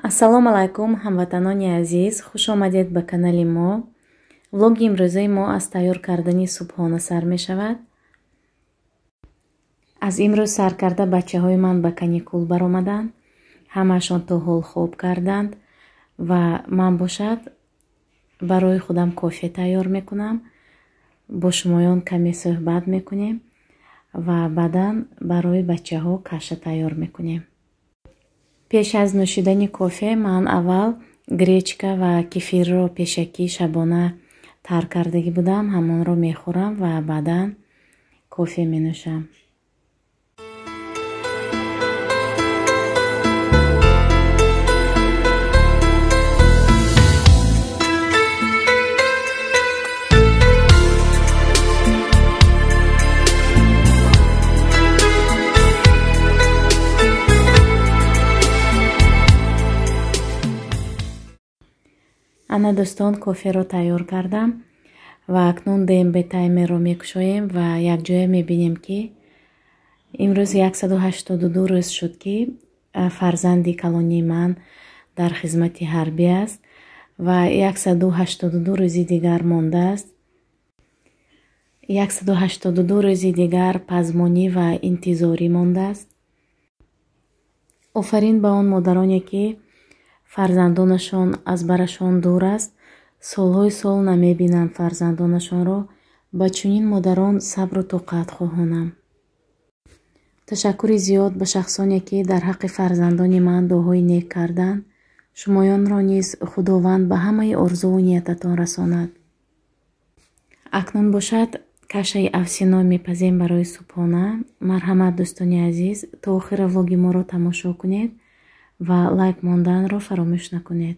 Ассалому алайкум, ҳамватанони азиз, хуш омадед ба канали мо. Влоги имрӯзаи мо аз тайёр кардани субҳона сар мешавад. Аз имрӯз сар карда бачаҳои ман ба каникул баромаданд. Ҳамаашон то ҳол хоб карданд ва ман бошад барои худам кофе тайёр мекунам. Бо шумоён каме суҳбат мекунем ва баъдан барои бачаҳо каша тайёр мекунем. Пеш аз нӯшидани кофе ман аввал гречка ва кефирро пешакӣ шабона тар кардагӣ будам, ҳамонро мехӯрам ва баъдан кофе менӯшам. Ана дӯстон, коферо тайёр кардам ва акнун ДМБ таймерро мекушоем ва якҷоя мебинем, ки имрӯз 182 рӯз шуд, ки фарзанди калонии ман дар хизмати ҳарбӣ аст ва 182 рӯзи дигар мондааст. 182 рӯзи дигар пазмонӣ ва интизорӣ мондааст. Офарин ба он модароне, ки фарзандонашон аз барашон дур аст, солҳои сол намебинанд фарзандонашонро. Ба чунин модарон сабру тоқат хоҳонам. Ташаккури зиёд ба шахсоне, ки дар ҳаққи фарзандони ман дуоҳои нек карданд. Шумоёнро низ Худованд ба ҳамаи орзуву ниятатон расонад. Акнун бошад кашаи авсино мепазем барои субҳона. Марҳамат, дӯстони азиз, то охира влоги моро тамошо кунед ва лайк монданро фаромӯш накунед.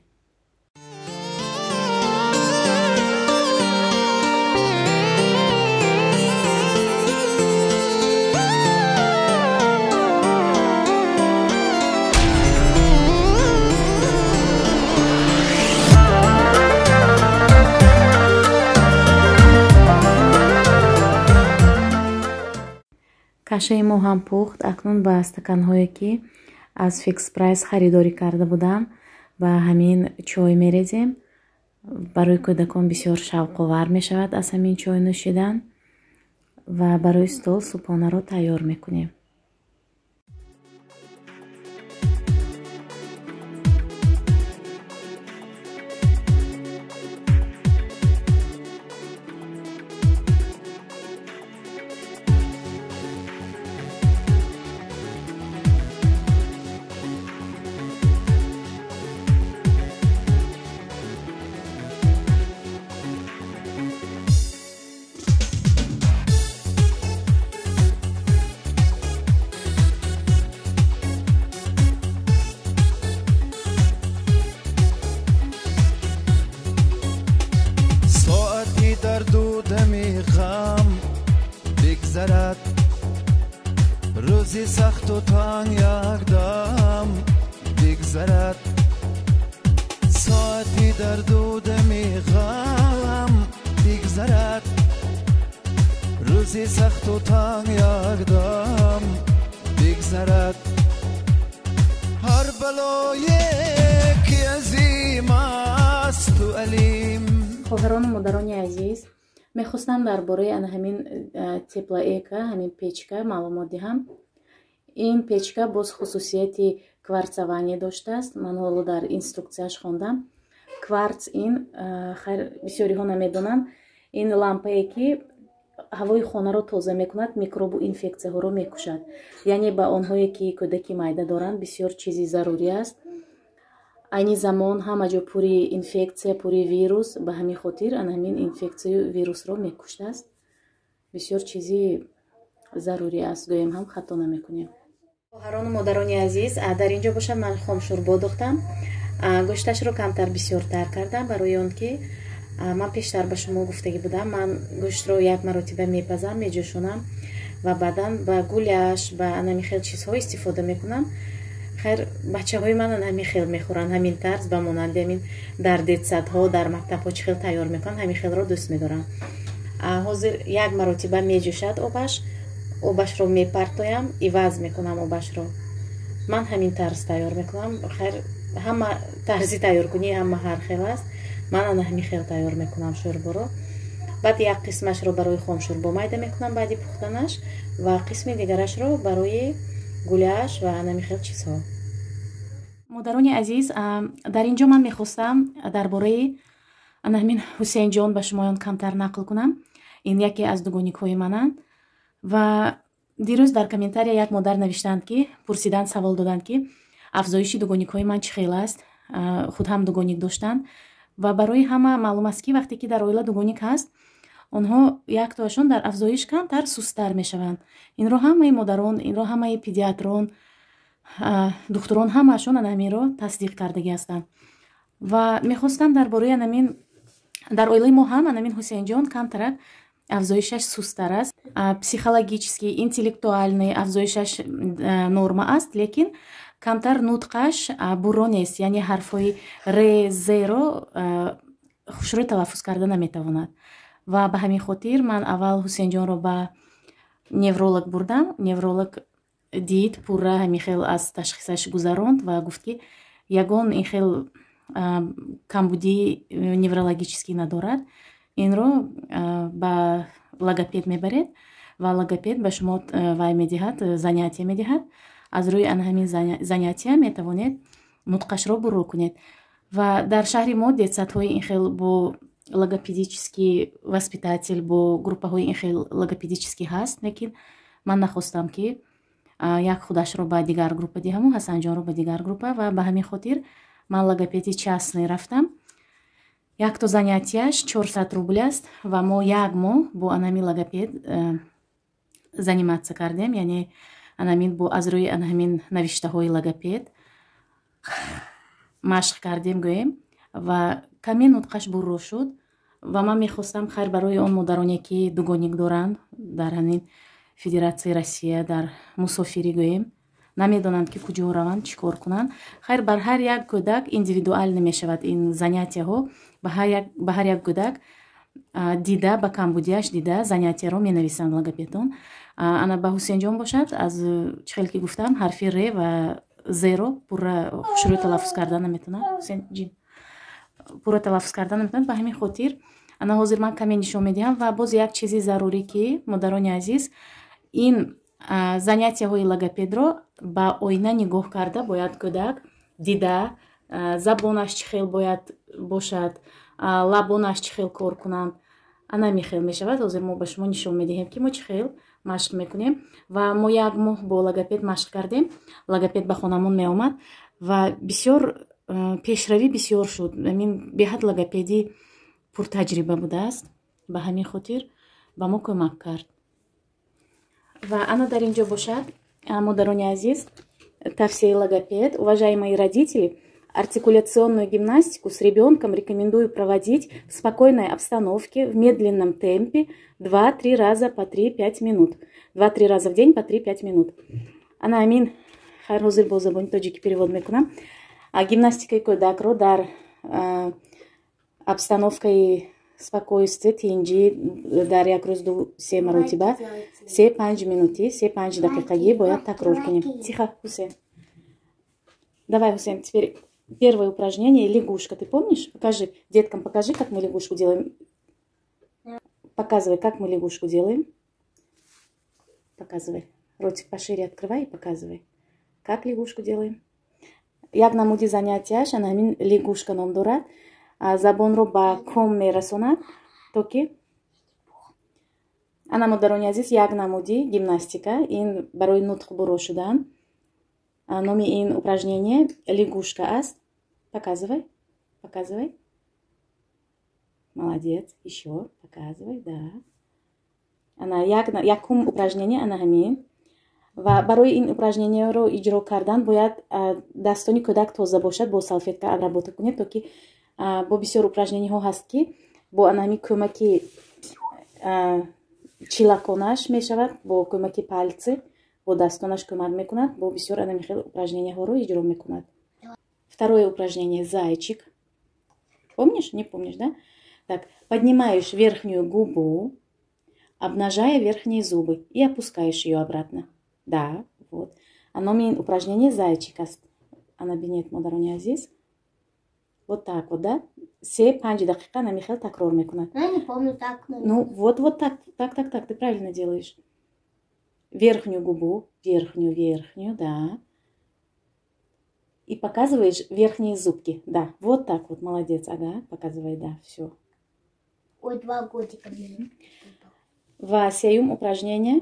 Кашаи мо ҳам пухт. Акнун ба стаканҳое, ки аз Фикс Прайс харидорӣ карда будам, ба ҳамин чой мерезем. Барои кӯдакон бисёр шавқовар мешавад аз ҳамин чой нӯшидан ва барои стол субҳонаро тайёр мекунем. Бигзарад рӯзи сахту танг якдам бигзарад, соати дарду дами ғам бигзарад, рӯзи сахту танг якдам бигзарад. Ҳар балое ки азим асту алим. Хоҳарону модарони азиз, мехостам дар бораи ана ҳамин теплоэка, ҳамин печка маълумот диҳам. Ин печка боз хусусияти кварцавание доштааст. Ман ҳоло дар инструксияш хондам. Кварц ин, хайр, бисёриҳо намедонанд, ин лампае, ки ҳавои хонаро тоза мекунад, микробу инфексияҳоро мекушад. Яъне ба онҳое, ки кӯдаки майда доранд, бисёр чизи зарурӣ аст. Айни замон ҳама ҷо пури инфексия, пури вирус, ба ҳамин хотир ана ҳамин инфексияю вирусро мекуштааст. Бисёр чизи зарурӣ аст, гӯем ҳам хато намекунем. Хоҳарону модарони азиз, дар инҷо бошад ман хомшӯрбо духтам. Гӯшташро камтар бисёртар кардам, барои он ки ман пештар ба шумо гуфтагӣ будам, ман гӯштро як маротиба мепазам, меҷӯшонам ва баъдан ба гуляш, ба ана хел чизҳо истифода мекунам. Хайр, бачаҳои ман ҳамин хел мехӯранд, ҳамин тарз, ба монанди ҳамин дар детсадҳо, дар мактабҳо чӣ хел тайёр мекунанд, ҳамин хелро дӯст медорам. Ҳозир як маротиба меҷӯшад обаш, обашро мепартоям, иваз мекунам обашро. Ман ҳамин тарз тайёр мекунам. Хайр, ҳама тарзи тайёркунӣ ҳама ҳар хел аст. Ман ана ҳамин хел тайёр мекунам шӯрборо. Баъд як қисмашро барои хомшӯрбо майда мекунам баъди пухтанаш ва қисми дигарашро барои гуляш ва анами хел чизҳо. Модарони азиз, дар ин ҷо ман мехостам дар бораи ана ҳамин Ҳусейнҷон ба шумоён камтар нақл кунам. Ин яке аз дугоникҳои мананд ва дирӯз дар комментария як модар навиштанд, ки пурсиданд, савол доданд, ки афзоиши дугоникҳои ман чӣ хел аст. Худ ҳам дугоник доштанд ва барои ҳама маълум аст, ки вақте ки дар оила дугоник ҳаст, онҳо яктоашон дар афзоиш камтар сусттар мешаванд. Инро ҳамаи модарон, инро ҳамаи педиатрон, духтурон, ҳамаашон ана ҳаминро тасдиқ кардагӣ ҳастанд. Ва мехостам дар бораи анамин, дар оилаи мо ҳам анамин Ҳусейнҷон камтарак афзоишаш сусттар аст. Психологический, интеллектуальный афзоишаш норма аст, лекин камтар нутқаш бурро нест, яъне ҳарфҳои р, зро хушрӯй талаффуз карда наметавонад. Ва ба ҳамин хотир ман аввал Ҳусейнҷонро ба невролог бурдам. Невролог дид, пурра ҳамин хел аз ташхисаш гузаронд ва гуфт, ки ягон ин хел камбудии неврологический надорад, инро ба логопед мебаред ва логопед ба шумо вай медиҳад, занятие медиҳад. Аз рӯи ана ҳамин занятия метавонед нутқашро бурро кунед. Ва дар шаҳри мо детсадҳои ин хел бо логопедический воспитатель, бо группаҳои ин хел логопедический ҳаст, лекин ман нахостам, ки як худашро ба дигар группа диҳаму Ҳасанҷонро ба дигар группа. Ва ба ҳамин хотир ман логопеди частный рафтам. Якто занятияш 400 рубл аст ва мо як моҳ бо анами логопед заниматься кардем, яъне анамин бо аз рӯи анаҳамин навиштаҳои логопед машқ кардем, гӯем, ва каме нутқаш бурро шуд. Ва ман мехостам, хайр, барои он модароне, ки дугоник доранд, дар ҳамин Федератсияи Россия дар мусофирӣ, гӯем, намедонанд, ки куҷо раванд, чӣ кор кунанд. Хайр, бар ҳар як кӯдак индивидуально мешавад ин занятияҳо. Ба ҳар як кӯдак дида, ба камбудиаш дида, занятияро менависанд логопедон. Ана ба Ҳусейнҷон бошад, аз чӣ хел ки гуфтам, ҳарфи р ва зеро пурра хушрӯй талаффуз карда наметавонад. Ҳусейнҷин пурра талаффуз карда наметавонад. Ба ҳамин хотир ана ҳозир ман каме нишон медиҳам. Ва боз як чизи зарурӣ, ки, модарони азиз, ин занятияҳои логопедро ба оина нигоҳ карда бояд кӯдак дида, забонаш чӣ хел бояд бошад, лабонаш чӣ хел кор кунанд. Ана хел мешавад. Ҳозир мо ба шумо нишон медиҳем, ки мо чӣ хел машқ мекунем. Ва мо як моҳ бо логопед машқ кардем. Логопед ба хонамон меомад ва бисёр пешравӣ бисёр шуд. Амин беҳад логопеди пуртаҷриба будааст, ба ҳамин хотир ба мо кӯмак кард. Ва ана дар ин ҷо бошад, модарони азиз, тавсияи логопед: «Уважаемые родители, артикуляционную гимнастику с ребенком рекомендую проводить в спокойной обстановке, в медленном темпе, 2-3 раза по 3-5 минут. 2-3 раза в день по 3-5 минут». Ана амин, хайр, ҳозир бо забони тоҷикӣ перевод мекунам. Гимнастикаи кӯдакро дар обстановкаи спокойствие, тинҷӣ, дар як рӯз ду се маротиба, 3-5 минутӣ, 3-5 дақиқагӣ бояд такрор кунем. Тихо, Ҳусен. Давай, Ҳусен, теперь первое упражнение — лягушка. Ты помнишь? Покажи деткам, покажи, как мы лягушку делаем. Показывай, как мы лягушку делаем. Показывай. Ротик пошире открывай и показывай. Как лягушку делаем? Як намуди занятияш ана ҳамин лягушка ном дорад. Забонро ба ком мерасонад, то ки ана, модарони азиз, як намуди гимнастика ин барои нутқ буро шудан. Номи ин упражнение лягушка аст. Показывай, показывай. Молодец. Еще показывай, да. Ана якум упражнение ана ҳамин. Ва барои ин упражнениеро иҷро кардан бояд дастони кӯдак тоза бошад, бо салфетка обработа кунед, то ки бо бисёр упражнениҳо ҳаст, ки бо ана ҳамин кӯмаки чилаконаш мешавад, бо кӯмаки пальцы, бо дастонаш кӯмак мекунад, бо бисёр ана хел упражненияҳоро иҷро мекунад. Второе упражнение — зайчик. Помнишь? Не помнишь, да? Так, поднимаешь верхнюю губу, обнажая верхние зубы, и опускаешь ее обратно. Да, вот. Номи ин упражнение зайчик аст. Ана бинед, модарони азиз. Вот так вот, да? 3-5 дақиқа ҳамин хел такрор мекунад. Я не помню так. Ну, вот, вот так, так, так, так, ты правильно делаешь. Верхнюю губу, верхнюю, верхнюю, да. И показываешь верхние зубки. Да, вот так вот, молодец. Ага, показывай, да, все. Ой, 2 годика мне. Ва сеюм упражнение.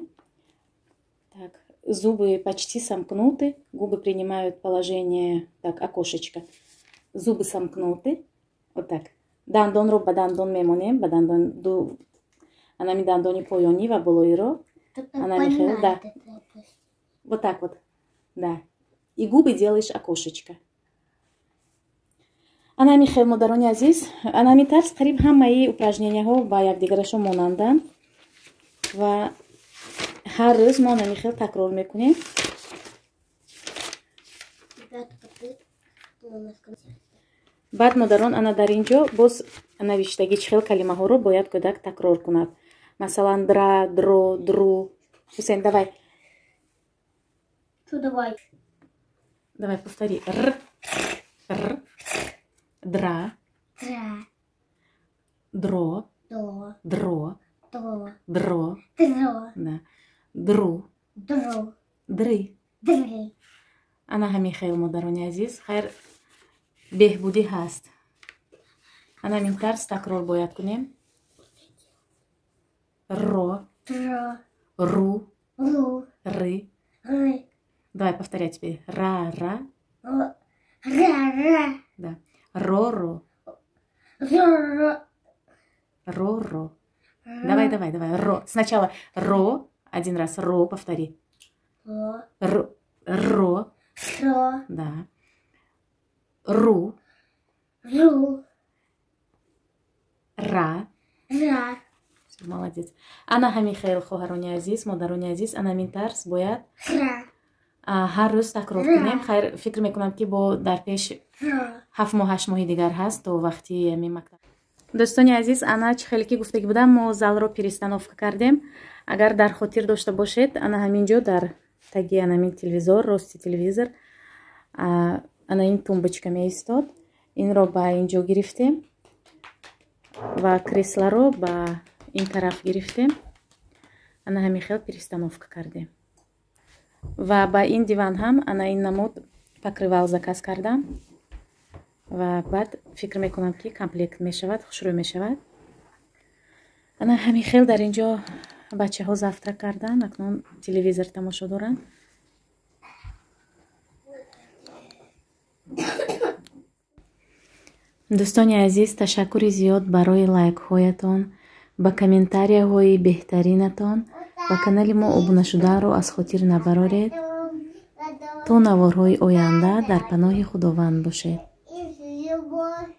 Так, зубы почти сомкнуты, губы принимают положение, так, окошечко. Зубы сомкнуты. Вот так. Дандонро ба дандон мемонем, ба дандон ду анами дандони поёнӣ ва болоиро. Ана михел, да. Вот так вот. Да. И губы делаешь окошечко. Ана михел, модарони азиз, ана ҳамин тарз қариб ҳамаи упражненияҳо ба якдигарашон монанданд ва ҳар рӯз мо ана михел такрор мекунем. Ребята, у нас Баъд, модарон, ана дар ин ҷо боз навиштагӣ, чӣ хел калимаҳоро бояд кӯдак такрор кунад. Масалан, дра, дро, дру. Ҳусейн, давай. Что давай? Давай, повтори. Р, р, дра, Тра, дро, до, дро, до, дро, дро, да, дру, дро, дры. Дры. Ана ҳамин хел, модарони азиз, хайр, беҳбудӣ ҳаст. Ана ҳамин тарз такрор бояд кунем. Ро, Тро, ру, ру, ры. Ры. Давай повторять теперь. Ра, ра, ро, ра, ра, да. Ро, ро, ро, ро, ро, ро. Давай, давай, давай. Ро. Сначала ро, один раз ро повтори. Ро, Р, ро, ро, да. Ру, ру, ра. Ра. Всё, молодец. Ана ҳамин хел, хоҳарони азиз, модарони азиз, ана ҳамин тарз бояд ра, ҳар рӯз такрор кунем. Хайр, фикр мекунам, ки бо дар пеш ро, 7 моҳ, 8 моҳи дигар ҳаст то вақти ҳамин мактаб. Дӯстони азиз, ана чӣ хеле ки гуфтагӣ будам, мо залро перестановка кардем. Агар дар хотир дошта бошед, ана ҳамин ҷо дар таги ана ҳамин телевизор, рости телевизор, ана ин тумбочка меистод. Инро ба ин ҷо гирифтем ва кресларо ба ин тараф гирифтем. Ана ҳамин хел перестановка кардем. Ва ба ин диван ҳам ана ин намуд покрывал заказ кардам ва баъд фикр мекунам, ки комплект мешавад, хушрӯй мешавад. Ана ҳамин хел дар ин ҷо бачаҳо завтрак карданд, акнун телевизор тамошо доранд. Дӯстони азиз, ташаккури зиёд барои лайкҳоятон, ба комментарияҳои беҳтаринатон. Ба канали мо обуна шуданро аз хотир набароред. То наворҳои оянда дар паноҳи Худованд бошед. Любовь.